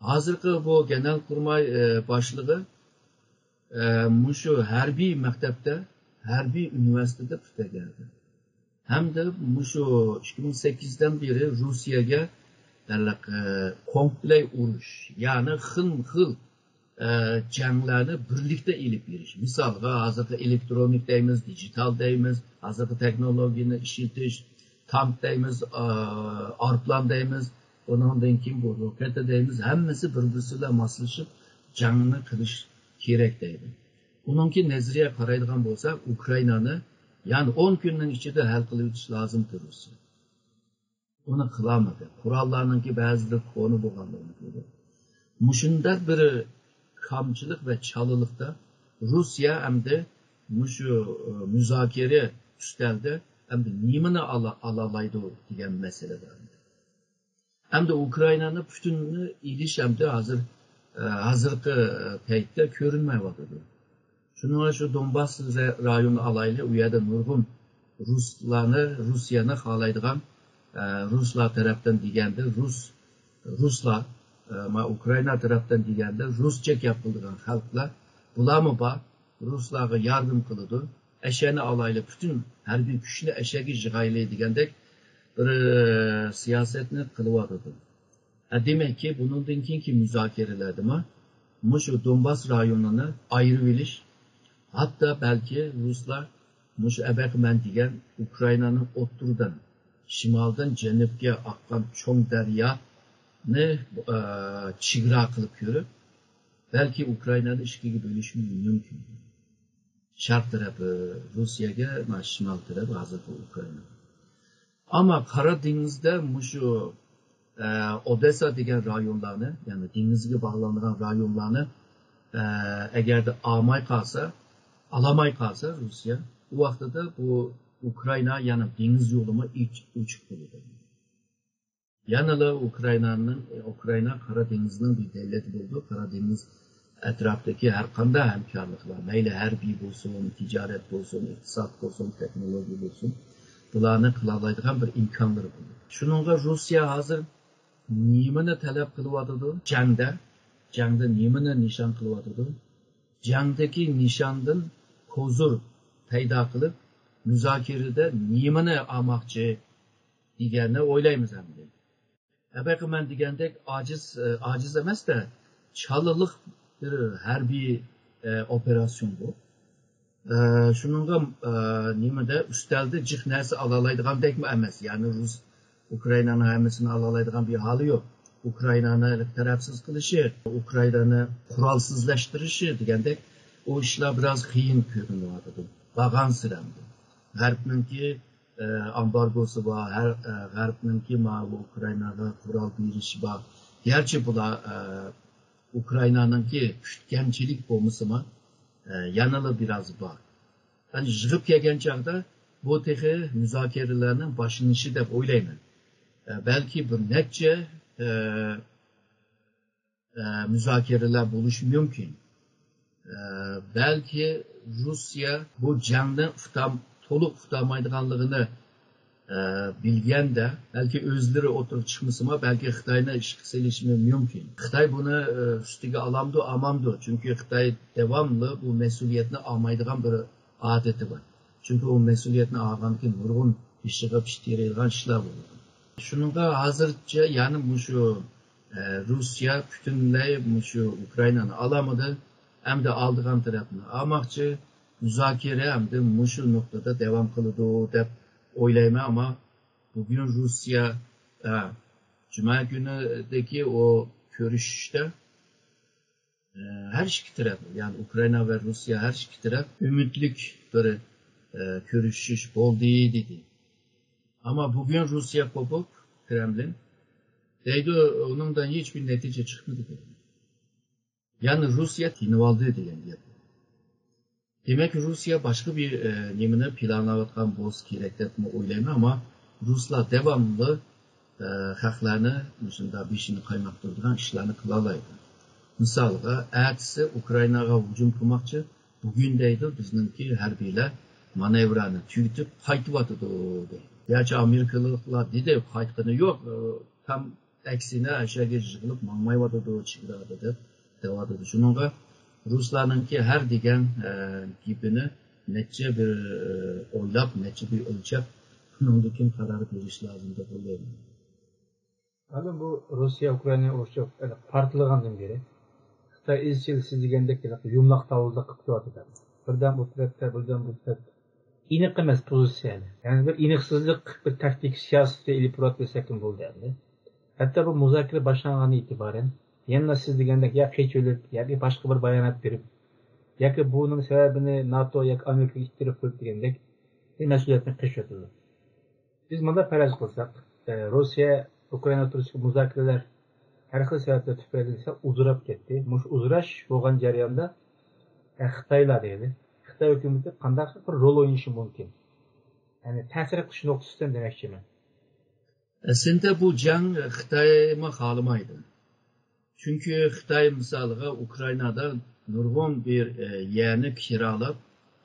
ھازىرقى بۇ گېنېرال قۇرماي، ئە، باشلىقى، ئە، مۇشۇ ھەربىي مەكتەپتە، ھەربىي ئۇنىۋېرسىتېتتا پۈتتۈرگەن. ھەمدە مۇشۇ ئىككى مىڭ سەككىزدىن بېرى روسىيەگە ھېلىقى كومپلېكس ئۇرۇش، يەنى خىلمۇ خىل، ئە، جەڭلەرنى بىرلىكتە ئېلىپ بېرىش. مىسالغا، ھازىرقى ئېلېكترونىك دەيمىز، دىجىتال دەيمىز، ھازىرقى تېخنولوگىيەنى ئىشلىتىش، تانك دەيمىز، ئە، ئايروپىلان دەيمىز، ئۇنىڭدىن كېيىن بۇ راكېتا دەيمىز، ھەممىسى بىر-بىرسى بىلەن ماسلىشىپ جەڭنى قىلىش كېرەك دەيدۇ. ئۇنىڭكى نەزەرىيە قارايدىغان بولسا، ئۇكرائىنانى يەنى ئون كۈننىڭ ئىچىدە ھەل قىلىۋېتىش لازىمدۇر رۇسىيە. ئۇنى قىلالمىدى. قوراللارنىڭكى بەزىلىرى كونا بولغانلىقىنى كۆردۇق. مۇشۇنداق بىر كامچىلىق ۋە چالىلىقتا رۇسىيە ئەمدى مۇشۇ، ئى، مۇزاكىرە ئۈستەلدە ئەمدى نېمىنى ئالا-، ئالالايدۇ دېگەن مەسىلە بار. ئەمدى ئۇكرائىنانى پۈتۈنىنى ئېلىش ئەمدى ھازىر، ئى، ھازىرقى، ئى، پەيتتە كۆرۈنمەيۋاتىدۇ. شۇنىڭ بىلەن شۇ دونباس رايونىنى ئالايلى، ئۇ يەردە نۇرغۇن رۇسلارنى، رۇسىيەنى خالايدىغان، ئە، رۇسلار تەرەپتىن دېگەندە رۇس، رۇسلار، ئە، ما ئۇكرائىنا تەرەپتىن دېگەندە رۇسچە گەپ قىلىدىغان خەلقلەر، بۇلارمۇ بار، رۇسلارغا ياردەم قىلىدۇ. ئەشەنى ئالايلى، پۈتۈن ھەربىي كۈچنى ئەشەگە يىغايلى دېگەندەك بىر، ئە، سىياسەتنى قىلىۋاتىدۇ. ھە، دېمەككى، بۇنىڭدىن كېيىنكى مۇزاكىرىلەردىمۇ مۇشۇ دونباس رايونىنى ئايرىۋېلىش، ھەتتا بەلكى رۇسلار مۇشۇ ئەبەقىمەن دېگەن ئۇكرائىنانىڭ ئوتتۇرىدىن، شىمالدىن جەنۇبقا ئاققان چوڭ دەريانى، ئە، چېگرا قىلىپ كۆرۈپ، بەلكى ئۇكرائىنانى ئىككىگە بۆلۈشى مۇمكىن. شەرق تەرەپى رۇسىيەگە، مانا شىمال تەرەپ ھازىرقى ئۇكرائىنا. ئەمما قارا دېڭىزدا مۇشۇ، ئە، ئودېسسا دېگەن رايونلارنى، يەنى دېڭىزگە باغلانغان رايونلارنى، ئە، ئەگەردە ئالماي قالسا، ئالالماي قالسا رۇسىيە، ئۇ ۋاقتىدا بۇ ئۇكرائىنا، يەنى دېڭىز يولىمۇ ئېچ-، ئوچۇق بولىدۇ. يەنىلا ئۇكرائىنانىڭ، ئۇكرائىنا قارا دېڭىزنىڭ بىر دۆلىتى بولىدۇ. قارا دېڭىز ئەتراپتىكى ھەر قانداق ھەمكارلىقلار، مەيلى ھەربىي بولسۇن، تىجارەت بولسۇن، ئىقتىساد بولسۇن، تېخنولوگىيە بولسۇن، بۇلارنى قىلالايدىغان بىر ئىمكانلىرى بولىدۇ. شۇنىڭغا رۇسىيە ھازىر نېمىنى تەلەپ قىلىۋاتىدۇ؟ جەڭدە، جەڭدە نېمىنى نىشان قىلىۋاتىدۇ؟ جەڭدىكى نىشاندىن ھۇزۇر پەيدا قىلىپ، مۇزاكىرىدە نېمىنى ئالماقچى دېگەننى ئويلايمىز ئەمدى. ئەبەقىمەن دېگەندەك ئاجىز، ئاجىز ئەمەس-دە، چالىلىق بىر ھەربىي، ئە، ئوپېراتسىيون بۇ. ئە، شۇنىڭغا، ئە، نېمىدە، ئۈستەلدە جىق نەرسە ئالالايدىغاندەكمۇ ئەمەس. يەنى رۇس ئۇكرائىنانىڭ ھەممىسىنى ئالالايدىغان بىر ھالى يوق. ئۇكرائىنانى تەرەپسىز قىلىشى، ئۇكرائىنانى قورالسىزلاشتۇرۇشى دېگەندەك، ئۇ ئىشلار بىراز قىيىن كۆرۈنۈۋاتىدۇ. بارغانسېرى ئەمدى. غەربنىڭكى، ئە، ئامبارگوسى بار، ھەر، ئە، غەربنىڭكى ماۋۇ ئۇكرائىناغا قورال بېرىشى بار. گەرچە بۇلار، ئە، ئۇكرائىنانىڭكى كۈتكەنچىلىك بولمىسىمۇ، ئە، يەنىلا بىراز بار. يەنى يىغىپ كەلگەن چاغدا بۇ تېخى مۇزاكىرىلەرنىڭ باشلىنىشى دەپ ئويلايمەن. ئە، بەلكى بىر نەچچە، ئە، ئە، مۇزاكىرىلەر بولۇشى مۇمكىن. ئە، بەلكى رۇسىيە بۇ جەڭنى ئۇتام-، تولۇق ئۇتالمايدىغانلىقىنى، ئە، بىلگەندە، بەلكى ئۆزلىرى ئوتتۇرىغا چىقمىسىمۇ، بەلكى خىتاينى ئىشقا سېلىشى مۇمكىن. خىتاي بۇنى، ئە، ئۈستىگە ئالامدۇ، ئالمامدۇ؟ چۈنكى خىتاي داۋاملىق بۇ مەسئۇلىيەتنى ئالمايدىغان بىر ئادىتى بار. چۈنكى ئۇ مەسئۇلىيەتنى ئالغاندىكىن نۇرغۇن بېشىغا پىت يېرەيدىغان ئىشلار بولىدۇ. شۇنىڭغا ھازىرچە، يەنى مۇشۇ، ئە، رۇسىيە پۈتۈنلەي مۇشۇ ئۇكرائىنانى ئالالمىدى. ئەمدى ئالىدىغان تەرەپنى ئالماقچى. مۇزاكىرە ئەمدى مۇشۇ نۇقتىدا داۋام قىلىدۇ دەپ ئويلايمەن. ئەمما بۈگۈن رۇسىيە، ئە، جۈمە كۈنىدىكى ئۇ كۆرۈشۈشتە، ئە، ھەر ئىككى تەرەپ، يەنى ئۇكرائىنا ۋە رۇسىيە ھەر ئىككى تەرەپ ئۈمىدلىك بىر، ئە، كۆرۈشۈش بولدى دېدى. ئەمما بۈگۈن رۇسىيە قوپۇپ، كرېملىن دەيدۇ، ئۇنىڭدىن ھېچبىر نەتىجە چىقمىدى دېدى. يەنى رۇسىيە تىنىۋالدى دېگەن گەپ. دېمەك، رۇسىيە باشقا بىر، ئە، نېمىنى پىلانلاۋاتقان بولسا كېرەك دەپمۇ ئويلايمەن، ئەمما رۇسلار داۋاملىق، ئە، خەقلەرنى مۇشۇنداق بېشىنى قايناقتۇرىدىغان ئىشلارنى قىلالايدۇ. مىسالغا، ئەتىسى ئۇكرائىناغا ھۇجۇم قىلماقچى، بۈگۈن دەيدۇ، بىزنىڭكى ھەربىيلەر مانېۋىرنى تۈگىتىپ قايتىۋاتىدۇ دەيدۇ. گەرچە ئامېرىكىلىقلار دېدى، قايتقىنى يوق، ئە، تام ئەكسىنە، ئەشەگە يىغىلىپ ماڭمايۋاتىدۇ، چېگرادا دەپ دەۋاتىدۇ. شۇنىڭغا رۇسلارنىڭكى ھەر دېگەن، ئە، گېپىنى نەچچە بىر، ئە، ئويلاپ، نەچچە بىر ئۆلچەپ، شۇنىڭدىن كېيىن قارار بېرىش لازىم دەپ ئويلايمەن. مەلۇم، بۇ رۇسىيە ئۇكرائىنا ئۇرۇشى پارتلىغاندىن بېرى خىتاي ئىزچىل سىز دېگەندەك يۇمىلاق تاۋۇزلۇق قىلىپ كېلىۋاتىدۇ. بىردەم بۇ تەرەپتە، بىردەم بۇ تەرەپتە. ئېنىق ئەمەس پوزىتسىيەنى. يەنى بىر ئېنىقسىزلىق، بىر تاكتىك سىياسىتى ئېلىپ بارىۋاتىدۇ دېسەكمۇ بولىدۇ ئەمدى. ھەتتا بۇ مۇزاكىرە باشلانغاندىن ئېتىبارەن يەنىلا سىز دېگەندەك يا قېچىۋېلىپ ياكى باشقا بىر بايانات بېرىپ، ياكى بۇنىڭ سەۋەبىنى ناتو ياكى ئامېرىكىغا ئىتتىرىپ قويۇپ دېگەندەك مەسئۇلىيەتنى قېچىۋېتىدۇ. بىز مۇنداق پەرەز قىلساق، ئە، روسىيە ئۇكرائىنا ئوتتۇرىسىدىكى مۇزاكىرىلەر ھەر خىل سەۋەبلەر تۈپەيلىدىن ئۇزىراپ كەتتى. مۇشۇ ئۇزىراش بولغان جەرياندا، ئە، خىتايلار دەيلى، خىتاي ھۆكۈمىتى قانداق بىر رول ئوينىشى مۇمكىن؟ يەنى تەسىر قىلىش نۇقتىسىدىن دېمەكچىمەن. ئەسلىدە بۇ جەڭ خىتايمۇ خالىمايدۇ. چۈنكى خىتاي مىسالىغا ئۇكرائىنادا نۇرغۇن بىر، ئە، يەرنى كىرالاپ،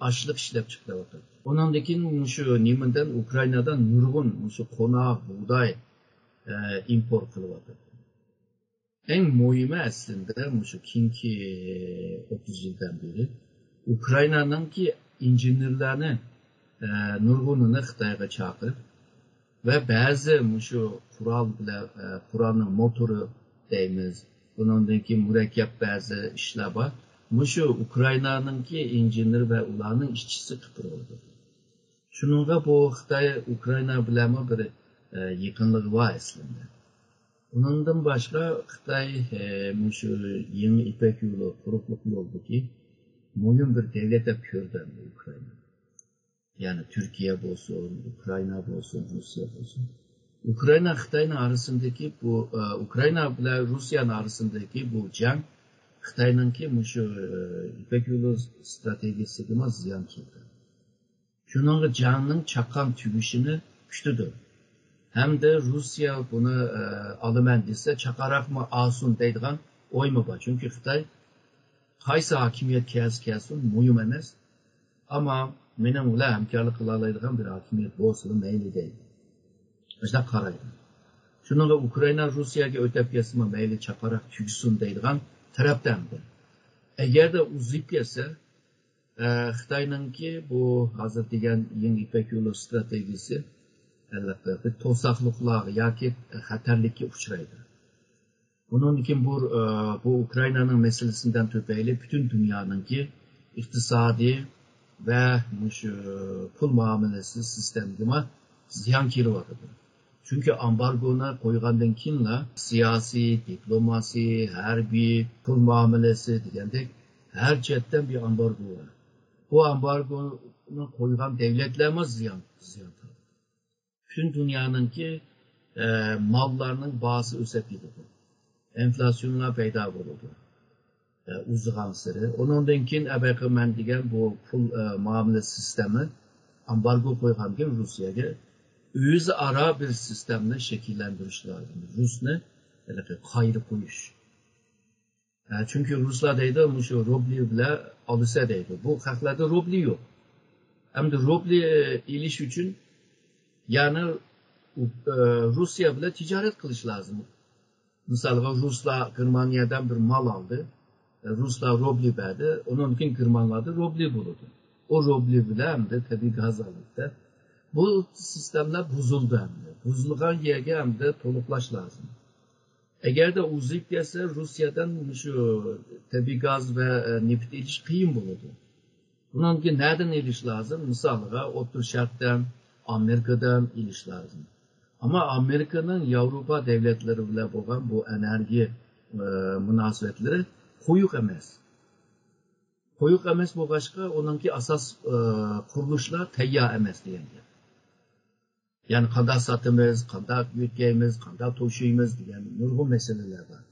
ئاشلىق ئىشلەپ چىقىرىۋاتىدۇ. ئۇنىڭدىن كېيىن مۇشۇ نېمىدىن ئۇكرائىنادىن نۇرغۇن مۇشۇ قوناق، بۇغداي، ئە، ئىمپورت قىلىۋاتىدۇ. ئەڭ مۇھىمى ئەسلىدە مۇشۇ كېيىنكى ئوتتۇز يىلدىن بېرى ئۇكرائىنانىڭكى ئىنژېنېرلارنى، ئە، نۇرغۇنىنى خىتايغا چاقىرىپ، ۋە بەزى مۇشۇ قورال بىلەن، ئە، قورالنىڭ موتورى دەيمىز، بۇنىڭدىن كېيىن مۇرەككەپ بەزى ئىشلار بار. مۇشۇ ئۇكرائىنانىڭكى ئىنژېنېر ۋە ئۇلارنىڭ ئىشچىسى قىلىپ بولىدۇ. شۇنىڭغا بۇ خىتاي ئۇكرائىنا بىلەنمۇ بىر، ئە، يېقىنلىقى بار ئەسلىدە. ئۇنىڭدىن باشقا خىتاي، ئە، مۇشۇ يېڭى يىپەك يولى، قۇرۇقلۇق يولىدىكى مۇھىم بىر دۆلەت دەپ كۆردى ئۇكرائىنا. يەنى تۈركىيە بولسۇن، ئۇكرائىنا بولسۇن، روسىيە بولسۇن. ئۇكرائىنا خىتاينىڭ ئارىسىدىكى بۇ، ئە، ئۇكرائىنا بىلەن روسىيەنىڭ ئارىسىدىكى بۇ جەڭ خىتاينىڭكى مۇشۇ، ئە، يىپەك يولى ستراتېگىيىسىگىمۇ زىيان كەلتۈردى. شۇنىڭغا جەڭنىڭ چاققان تۈگىشىنى كۈتىدۇ. ھەمدە روسىيە بۇنى، ئە، ئالىمەن دېسە، چاققانراقمۇ ئالسۇن دەيدىغان ئويمۇ بار. چۈنكى خىتاي قايسى ھاكىمىيەت كەلسە كەلسۇن، مۇھىم ئەمەس. ئەمما مېنىڭ بىلەن ھەمكارلىق قىلالايدىغان بىر ھاكىمىيەت بولسىلا مەيلى دەيدۇ. ئاشۇنداق قارايدۇ. شۇنىڭغا ئۇكرائىنا روسىيەگە ئۆتەپ كەتسىمۇ مەيلى، چاققانراق تۈگىسۇن دەيدىغان تەرەپتە ئەمدى. ئەگەردە ئۇزىيىپ كەتسە، ئە، خىتاينىڭكى بۇ ھازىر دېگەن يېڭى يىپەك يولى ستراتېگىيىسى، ئەلۋەتتە، بىر توساقلىقلارغا ياكى خەتەرلىككە ئۇچرايدۇ. بۇنىڭدىن كېيىن بۇ، ئە، بۇ ئۇكرائىنانىڭ مەسىلىسىدىن تۈپەيلى پۈتۈن دۇنيانىڭكى ئىقتىسادىي ۋە مۇشۇ پۇل مۇئامىلىسى سىستېمىگىمۇ زىيان كېلىۋاتىدۇ. چۈنكى ئامبارگونى قويغاندىن كېيىنلا سىياسىي، دىپلوماسىي، ھەربىي، پۇل مۇئامىلىسى دېگەندەك ھەر جەھەتتىن بىر ئامبارگو بار. بۇ ئامبارگونى قويغان دۆلەتلەرمۇ زىيان، زىيان تارتىدۇ. پۈتۈن دۇنيانىڭكى، ئە، ماللارنىڭ باھاسى ئۆسۈپ كېتىدۇ. ئىنفلياتسىيونلار پەيدا بولىدۇ. ئە، ئۇزىغانسېرى. ئۇنىڭدىن كېيىن ئەبەقى مەن دېگەن بۇ پۇل، ئە، مۇئامىلە سىستېمى ئامبارگو قويغاندىن كېيىن روسىيەگە ئۆزئارا بىر سىستېمىنى شەكىللەندۈرۈش لازىم. رۇسنى ھېلىقى قايىل قويۇش. ئە، چۈنكى رۇسلار دەيدۇ، مۇشۇ روبلى بىلەن ئالىسە دەيدۇ. بۇ خەقلەردە روبلى يوق. ئەمدى روبلى ئېلىش ئۈچۈن، يەنى، ئۇ، ئە، روسىيە بىلەن تىجارەت قىلىش لازىم. مىسالغا، رۇسلار گېرمانىيەدىن بىر مال ئالدى. ئە، رۇسلار روبلى بەردى. ئۇنىڭدىن كېيىن گېرمانلاردا روبلى بولىدۇ. ئۇ روبلى بىلەن ئەمدى تەبىئىي گاز ئالىدۇ. بۇ سىستېمىلار بۇزۇلدى ئەمدى. بۇزۇلغان يەرگە ئەمدى تولۇقلاش لازىم. ئەگەردە ئۇزىيىپ كەتسە، روسىيەدىن مۇشۇ تەبىئىي گاز ۋە، ئە، نېفىت ئېلىش قىيىن بولىدۇ. بۇنىڭكى نەدىن ئېلىش لازىم؟ مىسالىغا، ئوتتۇرا شەرقتىن، ئامېرىكىدىن ئېلىش لازىم. ئەمما ئامېرىكىنىڭ ياۋروپا دۆلەتلىرى بىلەن بولغان بۇ ئېنېرگىيە، ئە، مۇناسىۋەتلىرى قويۇق ئەمەس. قويۇق ئەمەس بولغاچقا، ئۇنىڭكى ئاساس، ئە، قۇرۇلۇشلار تەييار ئەمەس دېگەن گەپ. يەنى قانداق ساتىمىز، قانداق يۆتكەيمىز، قانداق توشۇيمىز دېگەن نۇرغۇن مەسىلىلەر بار.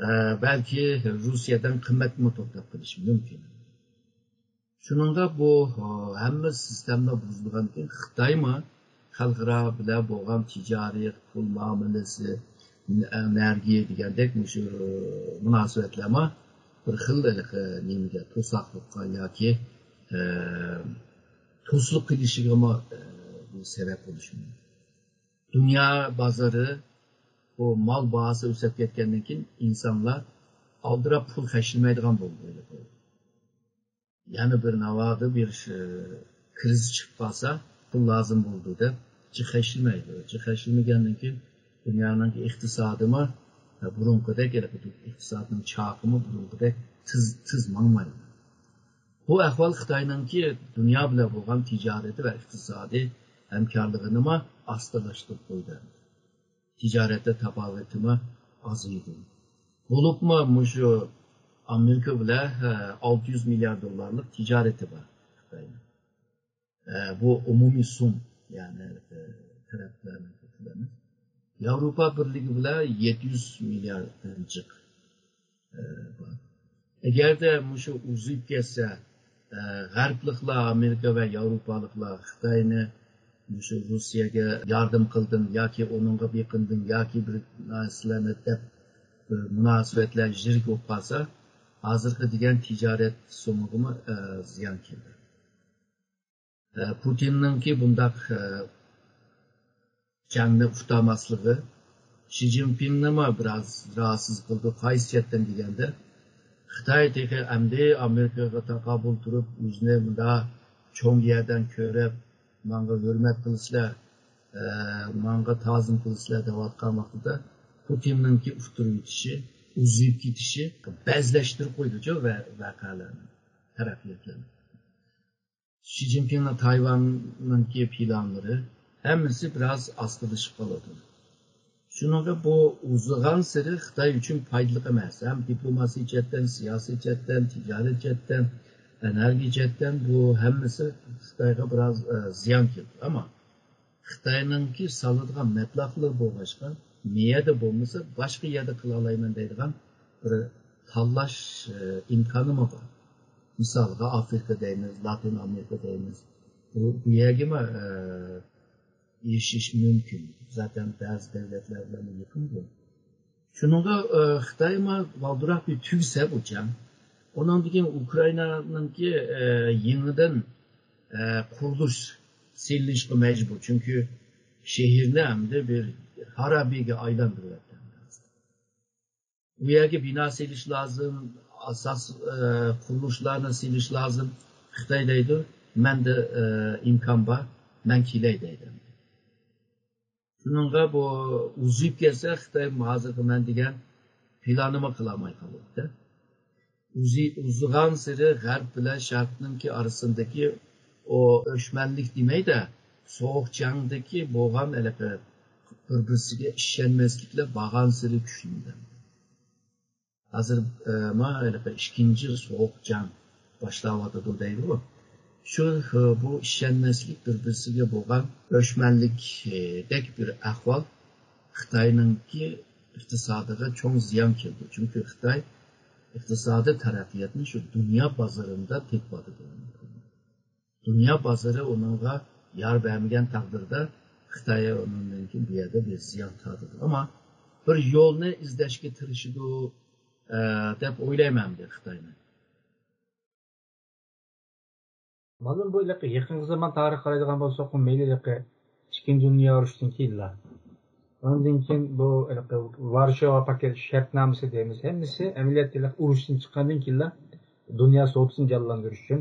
ئە، بەلكى روسىيەدىن قىممەتمۇ توپلاپ قېلىشى مۇمكىن. شۇنىڭغا بۇ، ئە، ھەممە سىستېمىلار بۇزۇلغاندىن كېيىن خىتايمۇ خەلقئارا بىلەن بولغان تىجارىي، پۇل مۇئامىلىسى، ئېنېرگىيە دېگەندەك مۇشۇ مۇناسىۋەتلەرمۇ بىر خىل ھېلىقى نېمىگە، توساقلىققا ياكى، ئە، توسۇلۇپ قېلىشىغىمۇ، ئە، بىر سەۋەب بولۇشى مۇمكىن. دۇنيا بازىرى، بۇ مال باھاسى ئۆسۈپ كەتكەندىن كېيىن ئىنسانلار ئالدىراپ پۇل خەجلىمەيدىغان بولدى. يەنە بىر ناۋادا بىر، ئى، كىرىزىس چىقىپ قالسا، پۇل لازىم بولىدۇ دەپ جىق خەجلىمەيدۇ. جىق خەجلىمىگەندىن كېيىن دۇنيانىڭ ئىقتىسادىمۇ، ئە، بۇرۇنقىدەك، ئىقتىسادنىڭ چاقىمۇ بۇرۇنقىدەك تېز، تېز ماڭمايدۇ. بۇ ئەھۋال خىتاينىڭكى دۇنيا بىلەن بولغان تىجارىتى ۋە ئىقتىسادىي ھەمكارلىقىنىمۇ ئاستىلاشتۇرۇپ قويدى. تىجارەتتە تاپاۋىتىمۇ ئازىيدى. بولۇپمۇ مۇشۇ ئامېرىكا بىلەن ئالتە يۈز مىليارد دوللارلىق تىجارىتى بار خىتاينىڭ. بۇ ئومۇمىي سوم، يەنى تەرەپلەرنى كۆتۈرىمىز. ياۋروپا بىرلىكى بىلەن يەتتە يۈز مىلياردتىن جىق بار. ئەگەردە مۇشۇ ئۇزىيىپ كەتسە، غەربلىكلەر، ئامېرىكا ۋە ياۋروپالىقلار خىتاينى مۇشۇ روسىيەگە ياردەم قىلدىم ياكى ئۇنىڭغا بېقىندىم ياكى بىر نەرسىلەرنى دەپ، بىر مۇناسىۋەتلەر يىرىك بولۇپ قالسا، ھازىرقى دېگەن تىجارەت سومىغىمۇ زىيان كېلىدۇ. پۇتىننىڭكى بۇنداق جەڭنى ئۇتالماسلىقى شى جىنپىڭنىمۇ بىراز راھەتسىز قىلدى. قايسى جەھەتتىن دېگەندە، خىتاي تېخى ئەمدى ئامېرىكىغا تاقابىل تۇرۇپ، ئۆزىنى مۇنداق چوڭ يەردىن كۆرۈپ، ماڭا ھۆرمەت قىلىسىلەر، ئە، ماڭا تازىم قىلىسىلەر دەۋاتقان ۋاقتىدا، پۇتىننىڭكى ئۇتتۇرۇۋېتىشى، ئۇزىيىپ كېتىشى بەزلەشتۈرۈپ قويدىچۇ ۋە ۋەقەلەرنى، تەرەققىياتلارنى. شى جىنپىڭنىڭ تايۋاننىڭكى پىلانلىرى ھەممىسى بىراز ئاستىلىشىپ قالىدۇ. شۇنىڭغا بۇ ئۇزىغانسېرى خىتاي ئۈچۈن پايدىلىق ئەمەس. ھەم دىپلوماسىيە جەھەتتىن، سىياسىي جەھەتتىن، تىجارەت جەھەتتىن، ئېنېرگىيە جەھەتتىن بۇ ھەممىسى خىتايغا بىراز، ئە، زىيان كېلىدۇ. ئەمما خىتاينىڭكى سالىدىغان مەبلەغلىرى بولغاچقا، مەيەردە بولمىسا، باشقا يەردە قىلالايمەن دەيدىغان بىر تاللاش، ئە، ئىمكانىمۇ بار. مىسالغا، ئافرىقا دەيمىز، لاتىن ئامېرىكا دەيمىز. بۇ، بۇ يەرگىمۇ، ئە، ئېرىشىش مۇمكىن. زاتەن بەزى دۆلەتلەر بىلەن يېقىنغۇ. شۇنىڭغا، ئە، خىتايمۇ بالدۇراق بىر تۈگىسە بۇ جەڭ. ئۇنىڭدىن كېيىن ئۇكرائىنانىڭكى، ئە، يېڭىدىن، ئە، قۇرۇلۇش سېلىنىشقا مەجبۇر. چۈنكى شەھەرنى ئەمدى بىر خارابىگە ئايلاندۇرۇۋەتكەن. ئۇ يەرگە بىنا سېلىش لازىم، ئاساس، ئە، قۇرۇلۇشلارنى سېلىش لازىم. خىتاي دەيدۇ، مەندە، ئە، ئىمكان بار، مەن كېلەي دەيدۇ. شۇنىڭغا بۇ ئۇزىيىپ كەتسە، خىتاي ھازىرقى مەن دېگەن پىلانىمۇ قىلالماي قالىدۇ. ئۇزى-، ئۇزىغانسېرى غەرب بىلەن شەرقنىڭكى ئارىسىدىكى ئۇ ئۆچمەنلىك دېمەيدە، سوغۇق جەڭدىكى بولغان ھېلىقى بىر-بىرسىگە ئىشەنمەسلىكلەر بارغانسېرى كۈچلىنىدۇ. ھازىر، ئە، ما ھېلىقى ئىككىنچى سوغۇق جەڭ باشلاۋاتىدۇ دەيدىغۇ. شۇ، ئە، بۇ ئىشەنمەسلىك، بىر-بىرسىگە بولغان ئۆچمەنلىكتەك بىر ئەھۋال خىتاينىڭكى ئىقتىسادىغا چوڭ زىيان كەلتۈردى. چۈنكى خىتاي ئىقتىسادىي تەرەققىياتنى شۇ دۇنيا بازىرىدا تېپىۋاتىدۇ. دۇنيا بازىرى ئۇنىڭغا يار بەرمىگەن تەقدىردە، خىتاي ئۇنىڭدىن كېيىن بۇ يەردە بىر زىيان تارتىدۇ. ئەمما بىر يولنى ئىزدەشكە تىرىشىدۇ، ئە، دەپ ئويلايمەن مەن خىتاينى. ماندىن بۇ ھېلىقى يېقىنقى زامان تارىخىغا قارايدىغان بولساق، مەيلى ھېلىقى ئىككىنچى دۇنيا ئۇرۇشىدىن كېيىنلا، ئاندىن كېيىن بۇ ھېلىقى ۋارشاۋا پاكت شەرتنامىسى دەيمىز، ھەممىسى ئەمەلىيەتتە ھېلىقى ئۇرۇشتىن چىققاندىن كېيىنلا دۇنيا سودىسىنى جانلاندۇرۇش ئۈچۈن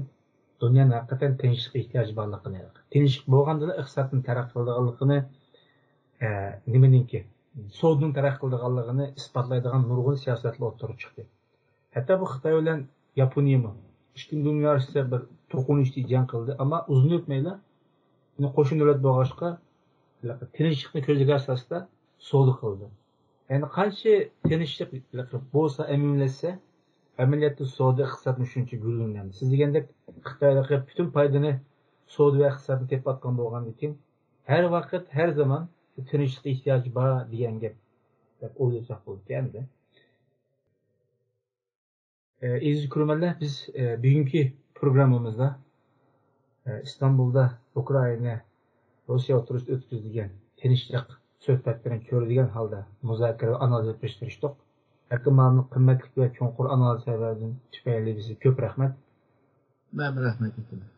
دۇنيانىڭ ھەقىقەتەن تىنچلىققا ئېھتىياجى بارلىقىنى، تىنچلىق بولغاندىلا ئىقتىسادنىڭ تەرەققىي قىلىدىغانلىقىنى، ئە، نېمىنىڭكى، سودىنىڭ تەرەققىي قىلىدىغانلىقىنى ئىسپاتلايدىغان نۇرغۇن سىياسەتلەر ئوتتۇرىغا چىقتى. ھەتتا بۇ خىتاي بىلەن ياپونىيەمۇ ئىككىنچى دۇنيا ئۇرۇشىدا بىر توقۇنۇشتى جەڭ قىلدى، ئەمما ئۇزۇن ئۆتمەيلا، يەنە قوشنا دۆلەت بولغاچقا، تىنچلىقنى كۆزلىگەن ئاساستا سودا قىلدى. يەنى قانچە تىنچلىق بولسا، ئەمىنلەشسە، ئەمەلىيەتتە سودا ئىقتىسادنى شۇنچە گۈللىنەلمەيدۇ. سىز دېگەندەك خىتاي پۈتۈن پايدىنى سودا ۋە ئىقتىسادنى تېپىۋاتقان بولغاندىكىن، ھەر ۋاقىت، ھەر زامان شۇ تىنچلىققا ئېھتىياجى بار دېگەن گەپ دەپ ئويلىساق بولىدىكەن ئەمدى. ئە، ئەزىز كۆرۈرمەنلەر، بىز، ئە، بۈگۈنكى پروگراممىمىزدا، ئە، ئىستانبۇلدا ئۇكرائىنا، روسىيە ئوتتۇرىسىدا ئۆتكۈزۈلگەن تىنچلىق سۆھبەتلىرىنى كۆرىدىغان ھالدا مۇزاكىرە ۋە ئانالىز ئېلىپ بېرىشقا تىرىشتۇق. ھەكىم مۇئاۋىنىڭ قىممەتلىك ۋە چوڭقۇر ئانالىز ھەۋەسىدىن تۈپەيلى بىزگە كۆپ رەھمەت. مەن رەھمەت ئېيتىمەن.